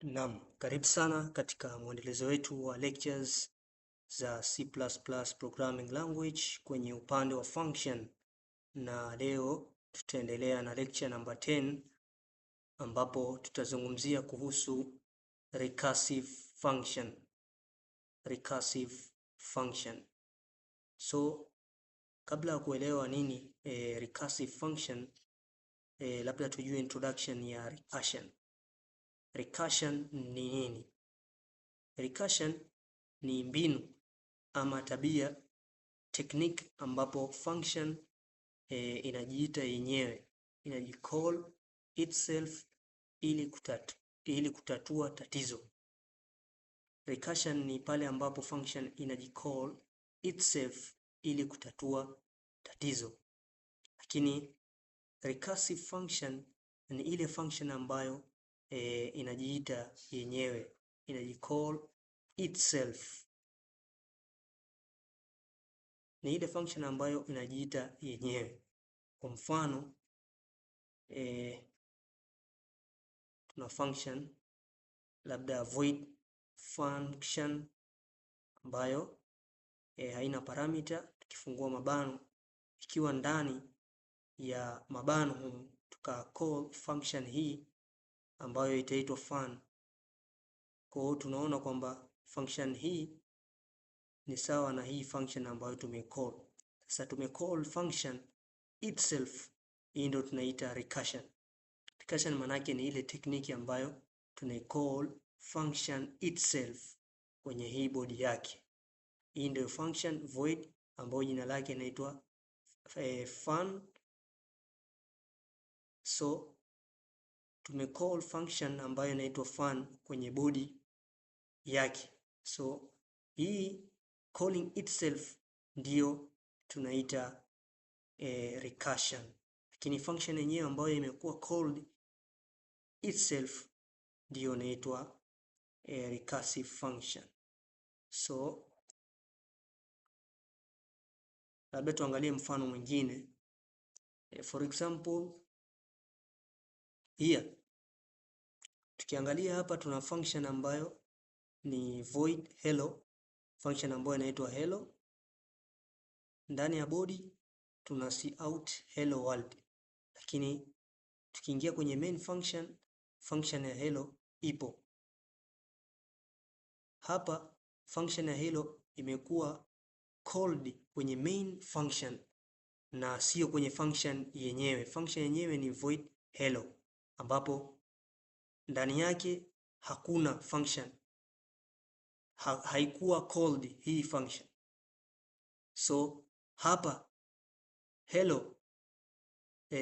Naam, karibu sana katika mwendelezo wetu wa lectures za C++ programming language kwenye upande wa function, na leo tutaendelea na lecture number 10 ambapo tutazungumzia kuhusu recursive function. Recursive function. So kabla ya kuelewa nini recursive function, labda tujue introduction ya recursion. Recursion ni nini? Recursion ni mbinu ama tabia, technique ambapo function inajiita yenyewe, inajicall itself ili kutatua tatizo. Recursion ni pale ambapo function inajicall itself ili kutatua tatizo. Lakini recursive function ni ile function ambayo inajiita yenyewe, inajicall itself. Ni ile function ambayo inajiita yenyewe. Kwa mfano tuna function labda void function ambayo haina parameter, tukifungua mabano, ikiwa ndani ya mabano humu tuka call function hii ambayo itaitwa fun. Kwa hiyo tunaona kwamba function hii ni sawa na hii function ambayo tumecall. Sasa tumecall function itself, hii ndio tunaita recursion. Recursion maana yake ni ile technique ambayo tunaicall function itself kwenye hii body yake. Hii ndio function void ambayo jina lake inaitwa fun. So tumecall function ambayo inaitwa fun kwenye body yake. So hii calling itself ndiyo tunaita recursion, lakini function yenyewe ambayo imekuwa called itself ndiyo inaitwa recursive function. So labda tuangalie mfano mwingine. For example here tukiangalia hapa tuna function ambayo ni void hello, function ambayo inaitwa hello. Ndani ya body tuna cout hello world, lakini tukiingia kwenye main function, function ya hello ipo hapa. Function ya hello imekuwa called kwenye main function na sio kwenye function yenyewe. Function yenyewe ni void hello, ambapo ndani yake hakuna function, haikuwa called hii function. So hapa hello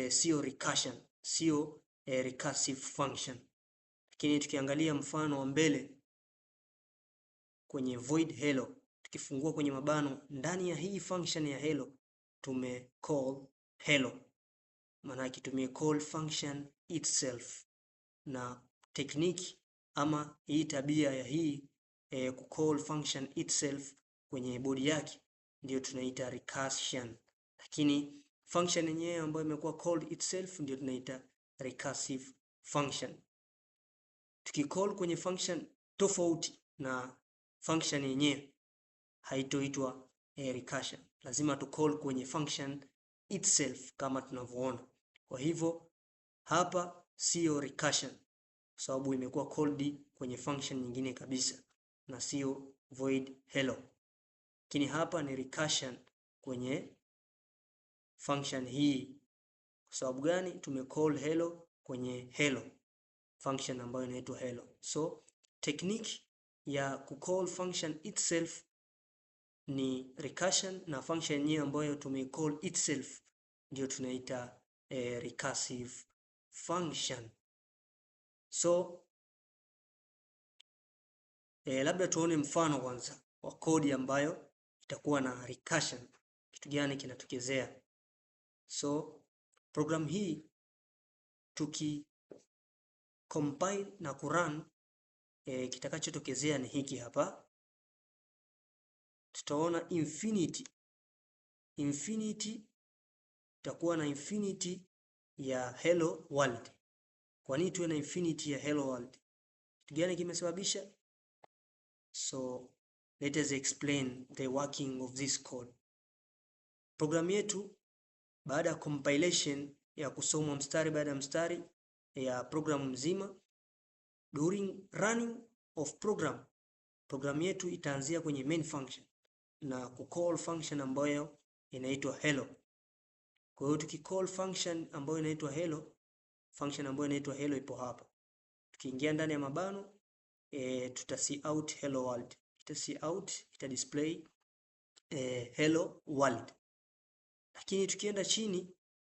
sio recursion, sio recursive function. Lakini tukiangalia mfano wa mbele kwenye void hello, tukifungua kwenye mabano ndani ya hii function ya hello tume call hello, maana yake tume call function itself, na technique ama hii tabia ya hii kucall function itself kwenye body yake ndiyo tunaita recursion, lakini function yenyewe ambayo imekuwa called itself ndio tunaita recursive function. Tukicall kwenye function tofauti na function yenyewe haitoitwa recursion. Lazima tu call kwenye function itself kama tunavyoona. Kwa hivyo hapa sio recursion kwa sababu imekuwa called kwenye function nyingine kabisa na sio void hello, lakini hapa ni recursion kwenye function hii. Kwa sababu gani? Tume call hello kwenye hello function ambayo inaitwa hello. So technique ya kucall function itself ni recursion, na function yenyewe ambayo tumecall itself ndio tunaita recursive function. So labda tuone mfano kwanza wa kodi ambayo itakuwa na recursion, kitu gani kinatokezea. So program hii tuki compile na kurun, kitakachotokezea ni hiki hapa. Tutaona infinity, infinity itakuwa na infinity ya hello world. Kwa nini tuwe na infinity ya hello world? Kitu gani kimesababisha? So let us explain the working of this code. Programu yetu baada ya compilation ya kusomwa mstari baada ya mstari ya programu mzima, during running of program, programu yetu itaanzia kwenye main function na kucall function ambayo inaitwa hello. Kwa hiyo tukicall function ambayo inaitwa hello, function ambayo inaitwa hello ipo hapa. Tukiingia ndani ya mabano tuta cout hello world. Ita cout, ita display hello world. Lakini tukienda chini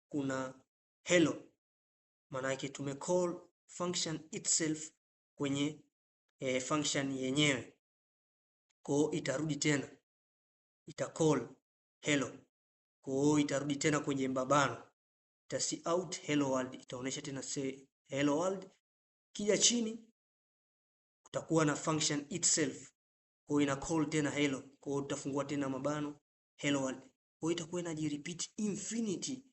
kuna hello, maana yake tumecall function itself kwenye function yenyewe. Kwa hiyo itarudi tena, ita call hello. Kwa hiyo itarudi tena kwenye mabano, ita cout hello world, itaonyesha tena say hello world. Kija chini kutakuwa na function itself, kwa hiyo ina call tena hello. Kwa hiyo tutafungua tena mabano hello world. Kwa hiyo itakuwa inajirepeat infinity,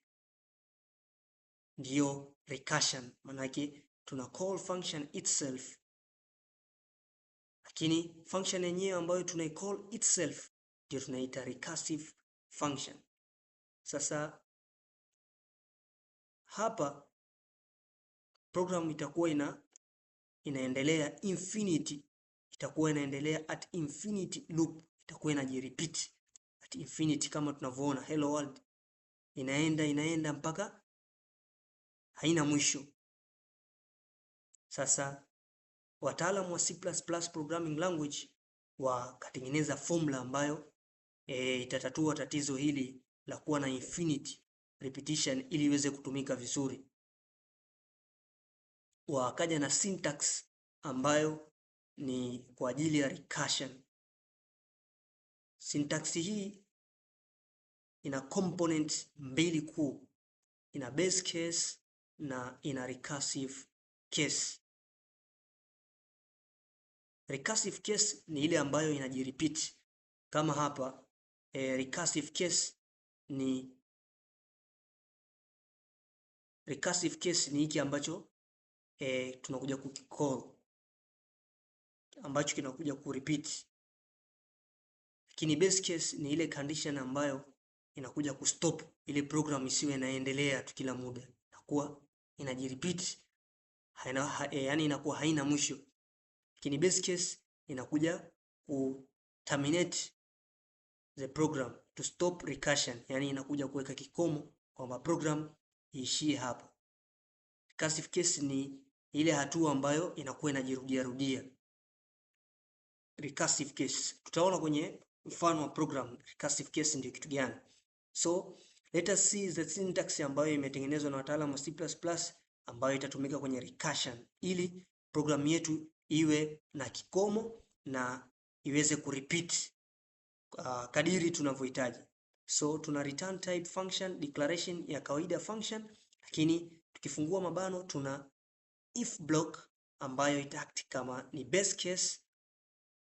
ndiyo recursion. Maanake tuna call function itself, lakini function yenyewe ambayo tuna call itself ndio tunaita recursive function. Sasa hapa program itakuwa inaendelea infinity, itakuwa inaendelea at infinity loop, itakuwa inajirepeat at infinity kama tunavyoona hello world inaenda inaenda mpaka haina mwisho. Sasa wataalamu wa C++ programming language wakatengeneza formula ambayo itatatua tatizo hili la kuwa na infinity repetition ili iweze kutumika vizuri. Wakaja na syntax ambayo ni kwa ajili ya recursion. Syntax hii ina component mbili kuu, ina base case na ina recursive case. Recursive case ni ile ambayo inajirepeat kama hapa recursive case ni hiki ambacho tunakuja kukicall ambacho kinakuja kurepeat, lakini base case ni ile condition ambayo inakuja kustop ile program isiwe inaendelea tu kila muda, inakuwa inajirepeat haina, yani inakuwa haina mwisho. Lakini base case inakuja ku terminate the program to stop recursion, yani inakuja kuweka kikomo kwamba program iishie hapo. Recursive case ni ile hatua ambayo inakuwa inajirudia rudia. Recursive case tutaona kwenye mfano wa program recursive case ndio kitu gani. So let us see the syntax ambayo imetengenezwa na wataalamu wa C++ ambayo itatumika kwenye recursion ili program yetu iwe na kikomo na iweze kurepeat kadiri tunavyohitaji. So tuna return type function declaration ya kawaida function, lakini tukifungua mabano tuna if block ambayo ita-act kama ni base case,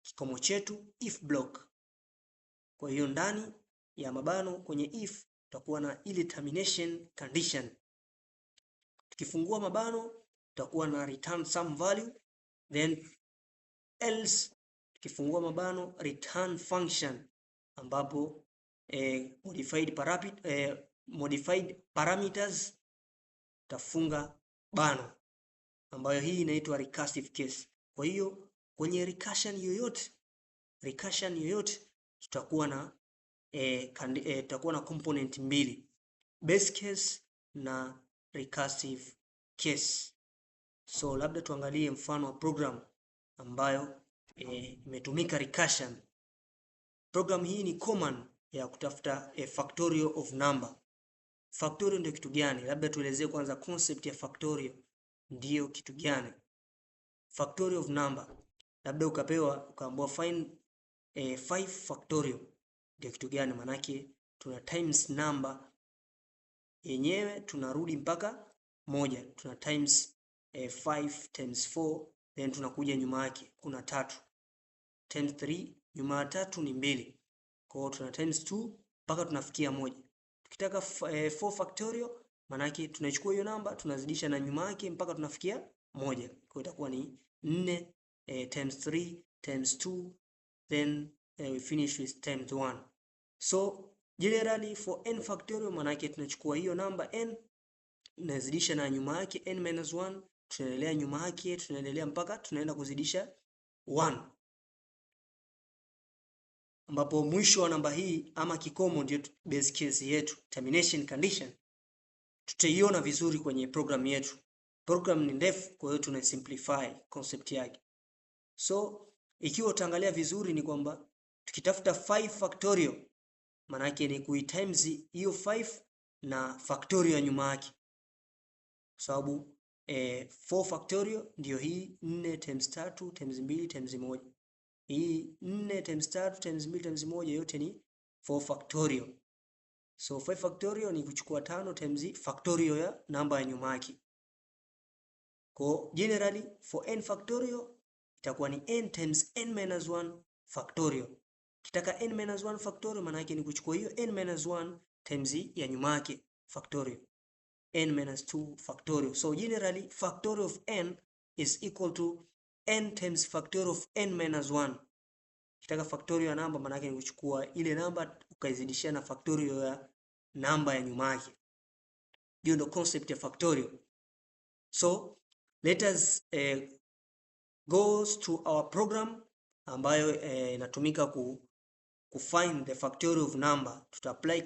kikomo chetu if block. Kwa hiyo ndani ya mabano kwenye if tutakuwa na ile termination condition. Tukifungua mabano tutakuwa na return some value, then else tukifungua mabano return function ambapo modified parameters tafunga bano ambayo hii inaitwa recursive case. Kwa hiyo kwenye recursion yoyote tutakuwa na component mbili, base case na recursive case. So labda tuangalie mfano wa program ambayo imetumika recursion. Program hii ni common ya kutafuta a factorial of number. Factorial ndio kitu gani? Labda tuelezee kwanza concept ya factorial ndiyo kitu gani? Factorial of number, labda ukapewa ukaambiwa find 5 factorial ndio kitu gani? Manake tuna times number yenyewe tunarudi mpaka moja, tuna times 5 times 4, then tunakuja nyuma yake kuna tatu times 3, nyuma ya tatu ni mbili, kwa hiyo tuna times 2 mpaka tunafikia moja. Tukitaka 4 factorial, manake tunachukua hiyo namba tunazidisha na nyuma yake mpaka tunafikia moja, kwa hiyo itakuwa ni 4 times 3 times 2, then we finish with times 1. So generally for n factorial maana yake tunachukua hiyo namba n, tunazidisha na nyuma yake n minus 1, tunaendelea nyuma yake, tunaendelea mpaka tunaenda kuzidisha 1, ambapo mwisho wa namba hii ama kikomo ndio base case yetu, termination condition. Tutaiona vizuri kwenye program yetu. Program ni ndefu, kwa hiyo tuna simplify concept yake. So ikiwa utaangalia vizuri ni kwamba tukitafuta 5 factorial, maana yake ni kuitimes hiyo 5 na factorial ya nyuma yake, kwa sababu 4 factorial ndio hii 4 times 3 times 2 times 1. Hii 4 times 3 times 2 times 1 yote ni 4 factorial. So 5 factorial ni kuchukua 5 times factorial ya namba ya nyuma yake. Kwa generally for n factorial itakuwa ni n times n minus 1 factorial. Kitaka n minus 1 factorial, maana yake ni kuchukua hiyo n minus 1 times ya nyuma yake factorial, n minus 2 factorial. So generally factorial of n is equal to n times factorial of n minus 1. Kitaka factorial ya namba, maana yake ni kuchukua ile namba ukaizidishia na factorial ya namba ya nyuma yake. Hiyo ndio concept ya factorial. So let us goes to our program ambayo inatumika ku find the factorial of number. Tuta apply